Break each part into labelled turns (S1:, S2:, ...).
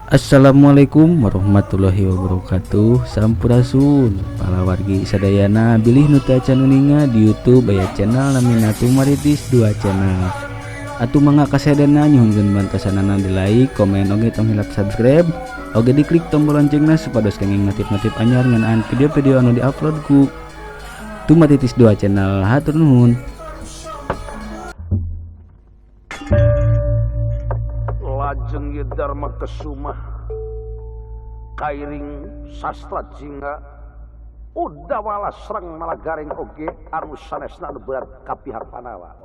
S1: Assalamualaikum warahmatullahi wabarakatuh. Sampurasun palawargi sadayana. Bilih nu teu acan uninga, di YouTube aya channel namina Tumaritis 2 Channel. Atuh mangga kasadayana, nyuhunkeun bantosanana di like, komen, oge tong hilap subscribe, oge diklik tombol loncengna supados kenging notif-notif anyar ngeunaan video-video anu diupload ku Tumaritis 2 Channel. Hatur nuhun.
S2: Lajeng ye Dharma Kesuma kairing sastra jingga udawala serang malagaring oge anu sanesna anu berat ka pihak Pandawa.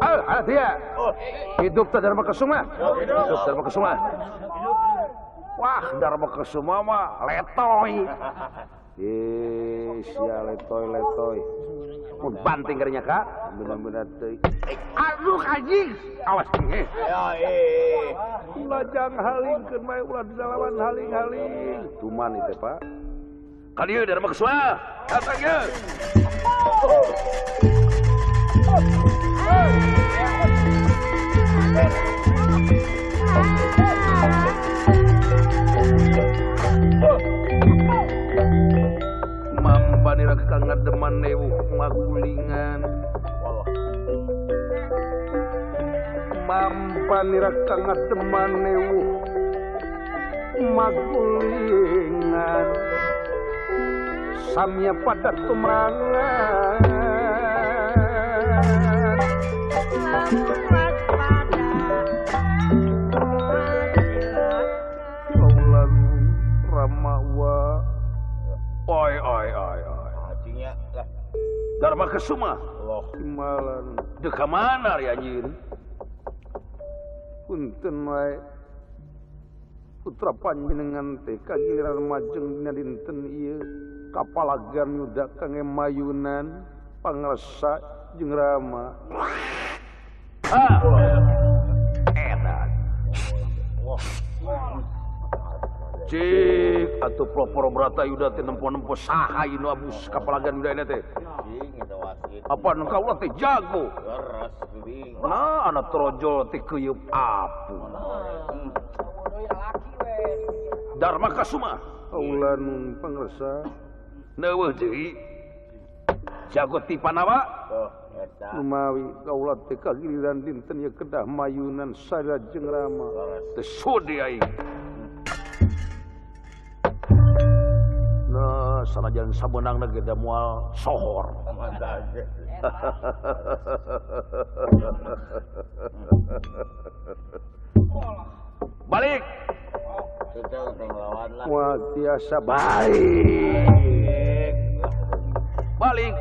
S2: Ah, dia. Hidup teh Dharma Kesuma. Hidup Dharma Kesuma. Wah, Dharma Kesuma mah letoy. Eh, sia letoy letoy. Mun banting karinya ka, bener-bener teuing. Aduh anjing, awas eh. Ulah jang halingkeun bae, ulah dalawan haling-haling. Tuman itu, Pak. Ka dieu Dharma Kesuma. Datang ye. Mampanira kang ngademan newuh magulingan. Mampanira kang ngademan newuh magulingan. Samya pada tumrangan. Kaulan Rama wa oi oi oi oi. Dharma Kesuma. Himalan. Deka mana ya anjir? Punten wae. Putra panjenengan teh kagiliran majeng dina dinten ieu kapalagan yuda kangge mayunan pangresa jeung Rama. Ah. Edan. Cik atuh pelopor brata yuda teh nempo-nempo saha ieu nu abus kapalagan yuda teh. Apa nu kaula teh jago. Nah, anak trojol teh keuyeup apu. Dharma Kesuma. Kaula nun pangresa. Neueuh deui. Jago ti Pandawa. Lumawi kaula teh kagiliran dinten ieu kedah mayunan sada jeung Rama. Teu sudi aing. Nah, sanajan sabeunangna ge da moal sohor. Balik. Wah, tiasa balik. Balik.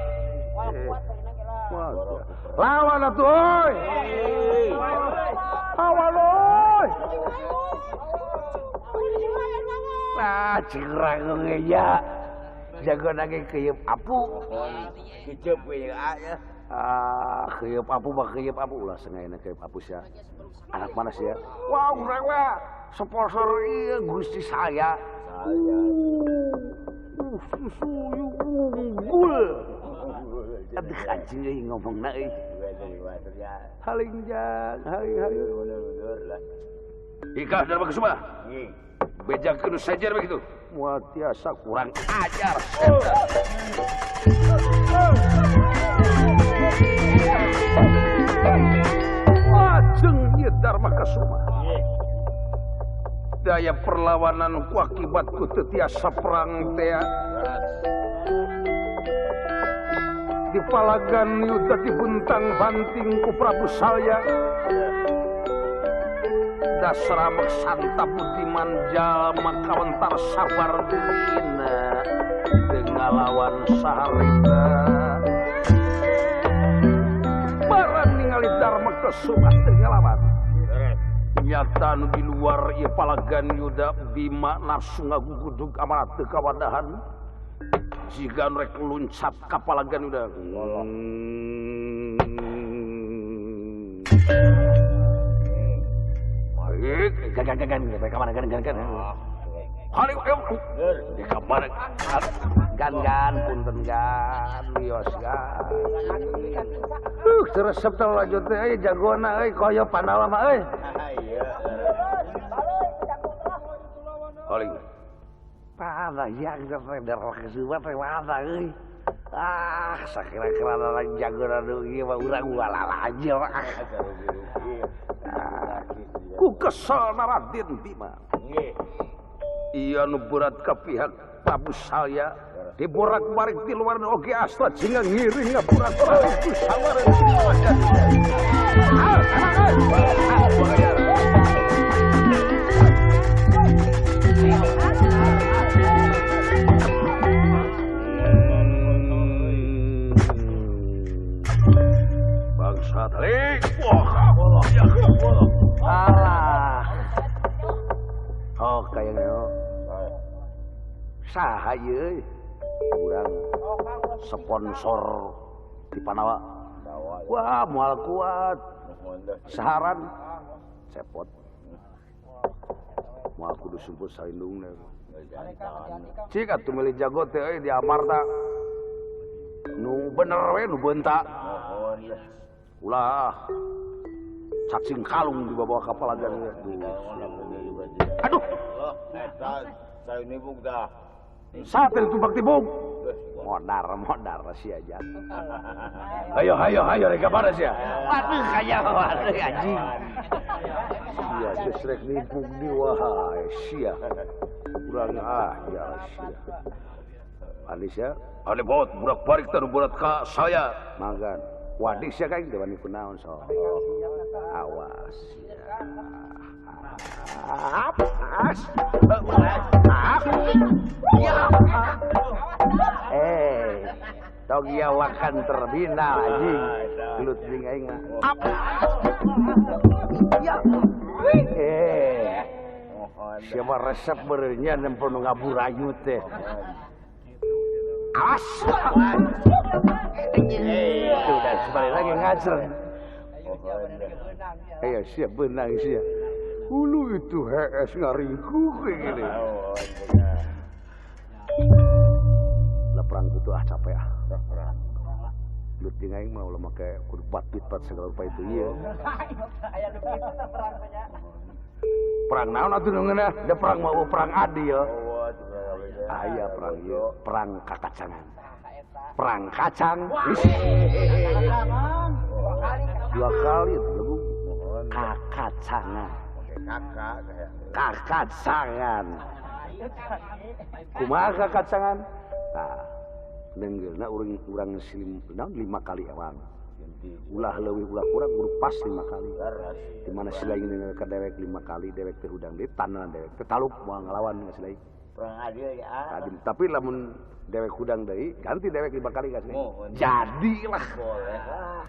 S2: Lawan atuh euy. Lawan euy. Ah, cirang ya. Jago nage keuyeup apu.
S3: Kecep we ya.
S2: Ah, keuyeup apu mah keuyeup apu ulah sengaja keuyeup apu sia. Anak mana sia? Wah, urang mah sponsor ieu Gusti saya. Susu unggul. Aduh anjing euy ngomongna euy. Haling jang, haling haling. Ika Dharma Kesuma. Bejakeun saja begitu. Moal tiasa kurang ajar. Lajeng ieu Dharma Kesuma. Daya perlawanan ku akibat ku teu tiasa perang teh. Di palagan yuda dibuntang banting ku Prabu Salya. Dasar amek santa budiman jalma kawentar sabar dina teu ngalawan saharita. Barang ningali Dharma Kesuma teu ngalawan. Nyata nu di luar ieu palagan yuda Bima nafsu ngagugudug amanat teu kawadahan. Jiga nu rek luncat ka palagan yuda. Gan gan gan ka mana gan gan gan. Haling di ka mana gan gan punten gan wios gan. Resep teh lanjut teh euy jagona euy koyo Pandawa mah euy. Paling. Pada yang Dharma Kesuma teh mana euy. Ah, sakira-kira orang jago anu ieu mah urang walala aja ah. Ku kesel Raden Bima.
S3: Nggih.
S2: Iya nu berat ka pihak Prabu Salya diborak-barik di luar oge asla jingga ngiring ngaborak-barik ku sawara. Bangsa tarik. Wah, ya alah. Oh, kayaknya saha ieu urang sponsor di Panawa. Wah, moal kuat. Saharan cepot. Moal kudu sumput salindungna. Cik atuh meuli jago teh euy di Amarta. Nu bener we nu beunta. Ulah cacing kalung di bawah kapal aja. Aduh.
S3: Saya nibuk dah.
S2: Satel tumbak tibung. Modar, modar sia aja. Ayo, ayo, ayo rek mana sia? Waduh, kaya waduh anjing. Sia geus rek nibung di wae sia. Urang ah ya sia. Anis ya, ane baut burak barik teh burat ka saya. Magan. Wadih sia kaing teh wani kunaon so. Awas ya. Awas. Eh, togiawakan terbina anjing. Gelut jeung aing mah. Eh. Siapa resep beureunya nempel nu ngaburayut teh. Awas. Sudah sekali lagi ngajar. Ayo siap benang siap. Ulu itu HS ngaringkuk kayak gini. Lah perang itu ah capek ah. Gelut jeung aing mah ulah make kudu bat-bat segala rupa itu ieu. Perang naon atuh nu ngeunah? Da perang mah perang adil. Aya perang ieu, perang kakacangan. Perang kacang. Dua kali itu lagu kakacangan. Kakacangan. Kumaha kakacangan? Tah, neunggeulna urang silim naon 5 kali ewang. Ulah leuwih ulah kurang kudu pas 5 kali. Di mana si lain neunggeul ka dewek 5 kali, dewek teh hudang deui tanah dewek teh taluk moal ngalawan ka si lain.
S3: Perang adil ya.
S2: Adil. Tapi lamun dewek hudang deui, ganti dewek 5 kali ka si lain. Jadilah.
S3: Boleh lah.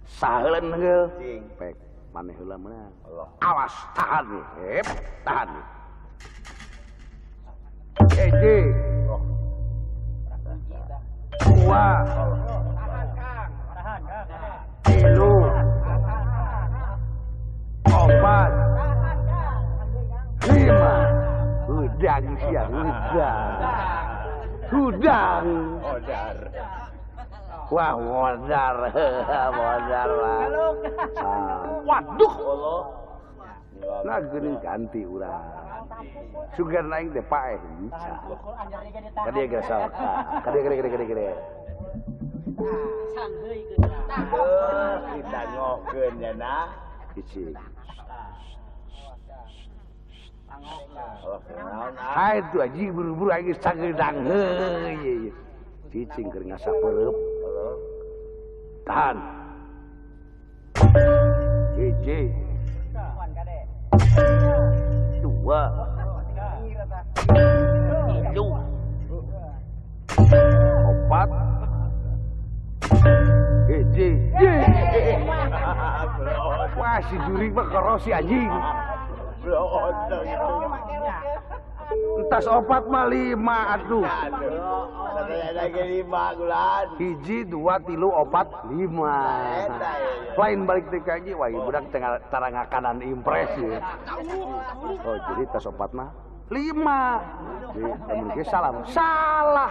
S2: Saheuleuh neunggeul. Pek maneh heula meunang. Awas tahan nih. Hep, tahan nih. Hiji. Dua. Tilu. Opat. 5. Hudang sia, hudang. Hudang.
S3: Modar.
S2: Wah, modar. Modar lah. Waduh. Nah, geuning ganti urang. Sugan aing teh paeh bisa. Kadieu geus salah. Kadieu gede gede gede gede.
S3: Kita ngokeun nya nah.
S2: Hiji. Hai tuh anjing buru-buru aing geus cageudang heuy. Cicing keur ngasak peureub. Tahan. Hiji. 2. 3. 4. 1. Wah si jurig mah korosi anjing. Entas 4 mah 5 atuh.
S3: Lagi 5 gulan.
S2: 1, 2, 3, 4, 5. Lain balik teh ka anjing, wah budak teh tarangakanan impres ya. Oh jadi tas 4 mah 5. Jadi lamun geus salah, salah.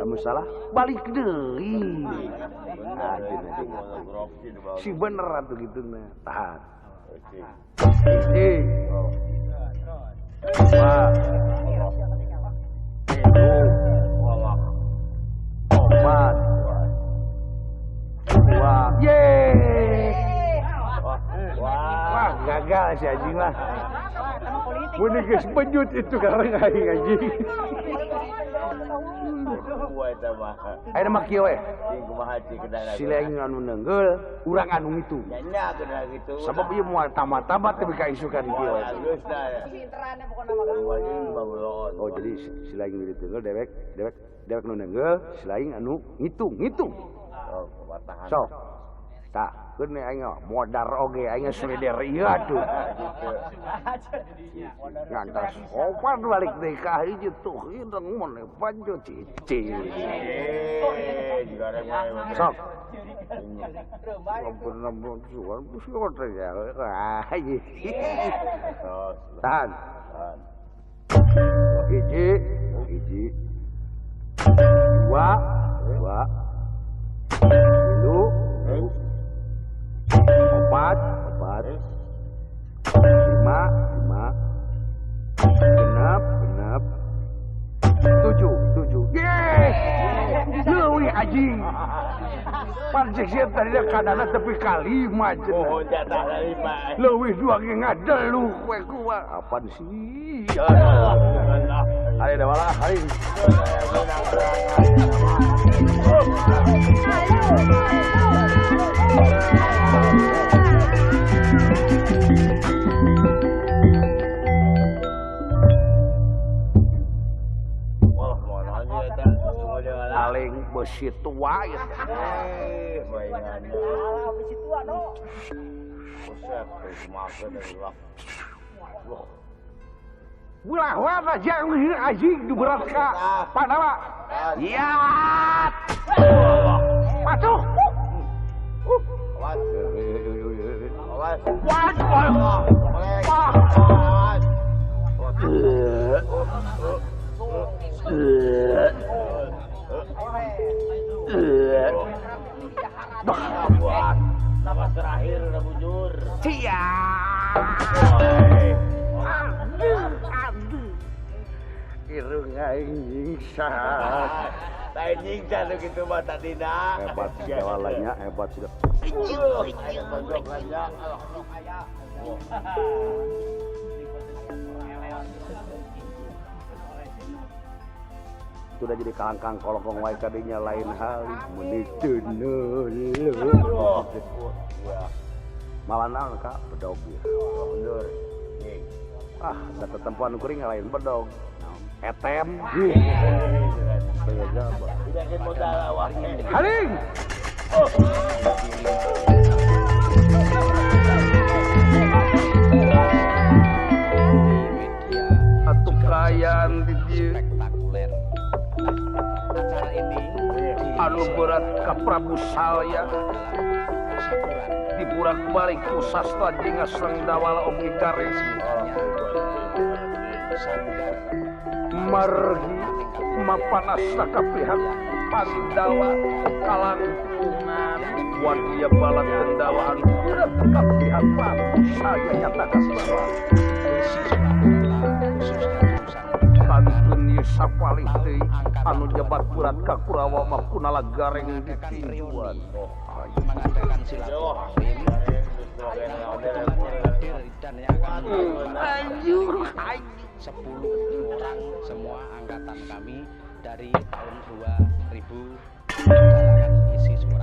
S2: Lamun salah balik deui. Nah, si bener atuh gitu nah. Tahan. 1. Dua. Tilu. Opat. Dua. Yeay. Wah, gagal si anjing lah. Mun geus benjut itu karena aing anjing. Ayeuna mah kieu we. Si lain anu neunggeul, urang anu ngitung. Sabab ieu moal tamat-tamat teu ka isukan kieu we. Oh, jadi si lain nu diteunggeul dewek, dewek, dewek nu neunggeul, si lain anu ngitung, ngitung. Sok. Tah, keun aing modar oge aing solider ieu atuh. Ngantos opat balik deui ka hiji tuh hidung mun panjo cicing. Sok. Ampun suan suan teh ya. Tahan. Hiji, hiji. Dua, dua. Tilu, tilu. Opat, opat. Lima, lima. Genap, genap. Tujuh, tujuh. Yeay! Leuwih anjing. Parjek sieun tadina kadana tepi ka lima cenah.
S3: Oh, jatah lima.
S2: Leuwih dua ge ngadeluh we kumaha. Apaan sih? Ayo dah malah, ayo. Paling besi tua ya. Ulah warna jangan anjing diberat ka Pandawa. Ya. Patuh.
S3: Wah. Napas terakhir udah bujur.
S2: Siap. Aduh, aduh. Irung aing nyingsa.
S3: Lain nyingsa tuh gitu mah tadina.
S2: Hebat jawalanya, hebat sudah. Sudah jadi kangkang kolokong wae kadinya lain hal meuni teu neuleuh. Malah naon ka bedog ieu.
S3: Mundur.
S2: Ah, da tetempuan kuring lain bedog. Etem. Haring. Atuh kaayaan di dieu.
S4: Spektakuler. Acara ini
S2: anu berat ka Prabu Salya diburak-balik ku sastra jeung Srengdawala oge garing margi mapanasna ka pihak Pandawa kalangkungan wadia bala Kendawa anu berat ka pihak Prabu Salya nyata kasbara pantun ieu sapalih deui anu nyebat berat ka Kurawa mah kunala gareng ditinjuan.
S4: Mengadakan silaturahim. Kebetulan yang hadir dan yang akan
S2: anjur
S4: 10 orang semua angkatan kami dari tahun 2000 dalangan isi suara.